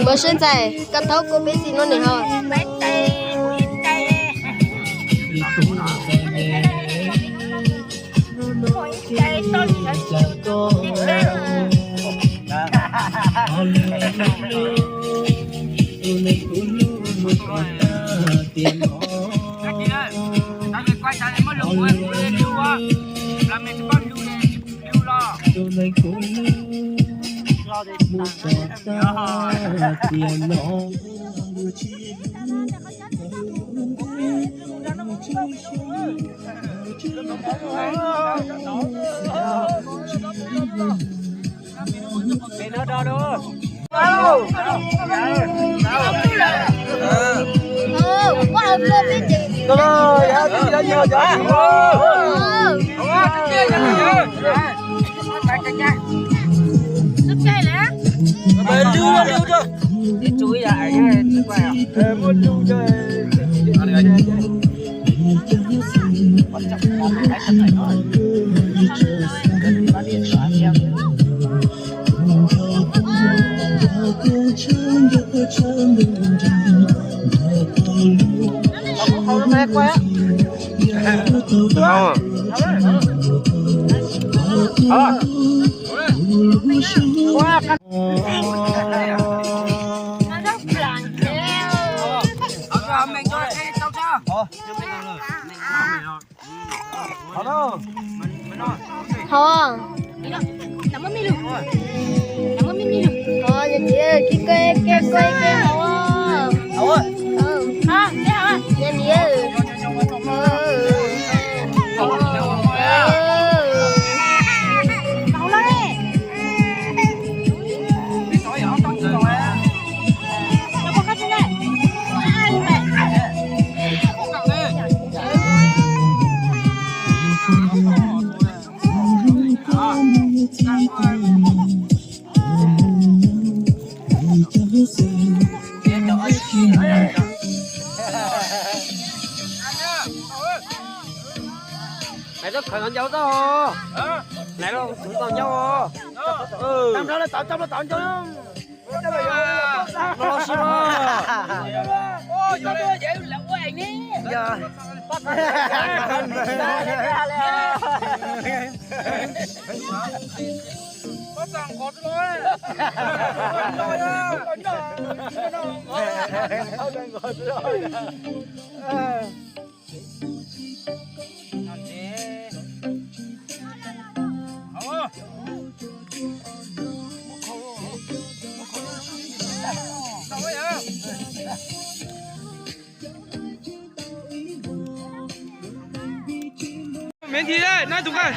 Npawg Seb Ntxais, koj thaub kua peb xis no nim ho. Hov. Hov, yog txiv, kij koj, kij koj, kij hov. Yog mi. Nais loj khawv tau ncau tau. Nais loj khawv tau ncau. Tau ncau. Los si mas. Me ntsis, noj tus nqaij.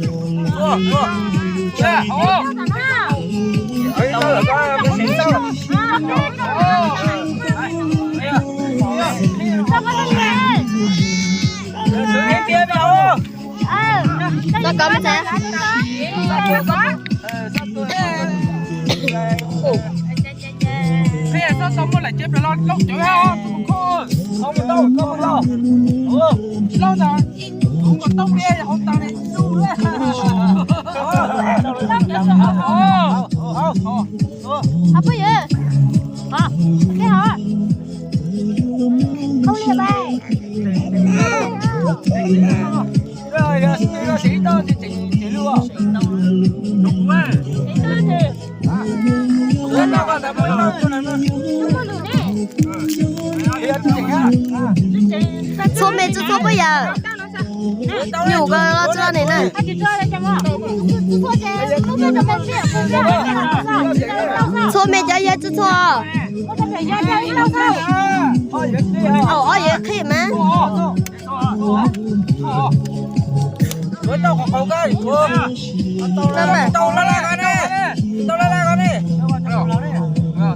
Tau kov me ntxhais. Hov phooj ywg, hov, qhov, qhov li bai. Txhua me tsi txhua peb yawm. Nyuam ko los tsi los nim na. Txhua me cov yawg tsi txhua. Aum, ob yawg qhib mas.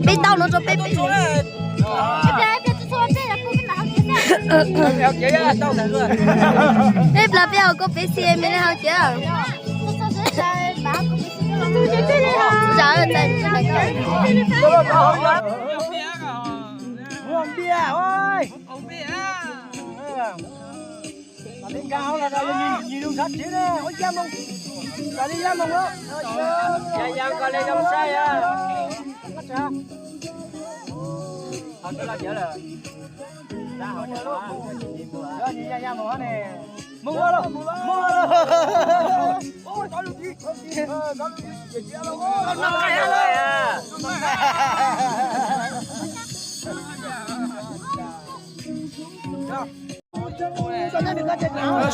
Peb tau no rau peb peb. Peb plas peb hauv koj peb xi me li hauv kiag.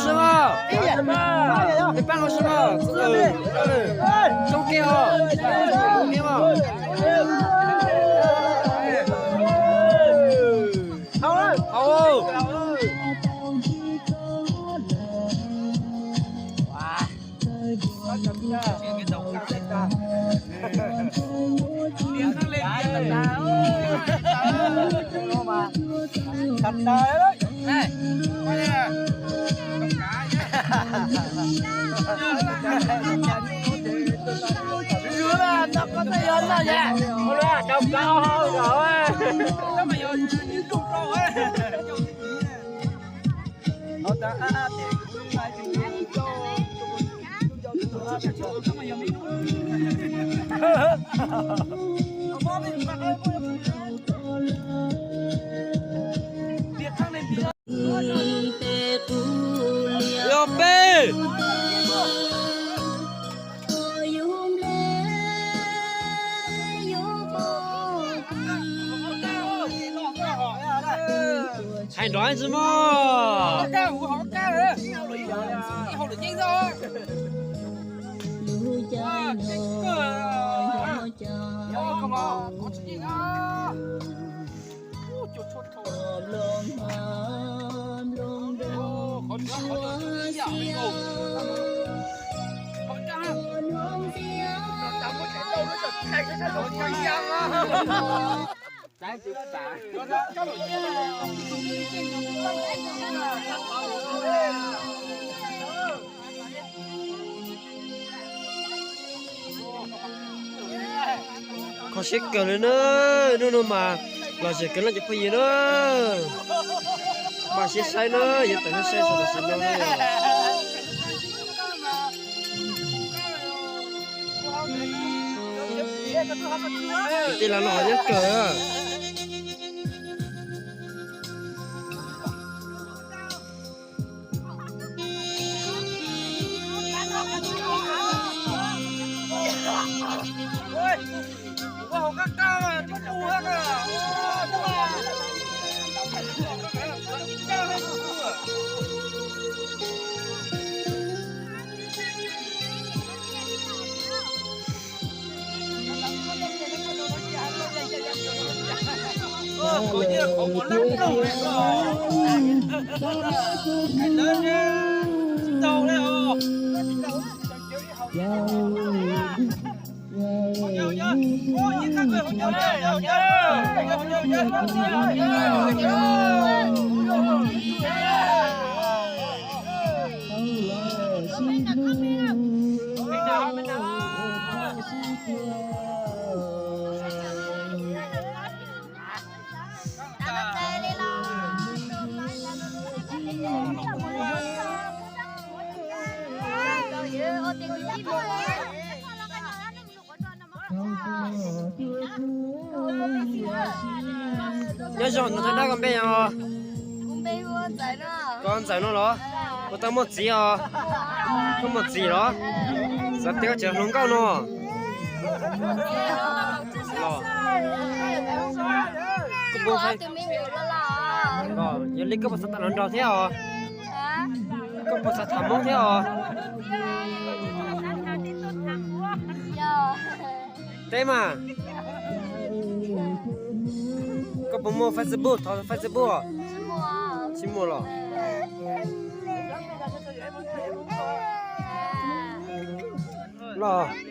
Sib os, peb pab hauv sib os, coob tiag os, coob tiag os. Hauv. Yog peb. Hais nrov tsis mog. Kho siab kawg li na, hnub no mas los zem kawg leej cov phooj ywg na. Mas siab saib na, yuav tawm siab saib tam sim no. Tej laus no nyob kawg. Nyob zoo, tus thawj dab koj npe yog? Koj Ntxawm no los? Koj twb muaj txiv os? Koj muaj txiv los? Xav tias koj tseem hluas nkauj no. Los, koj puas, yog li koj puas xav tham hluas nraug thiab os? Koj puas xav tham hluas thiab os? Teb mas. Koj puas muaj Facebook, thov Facebook? Tsis muaj los? Los.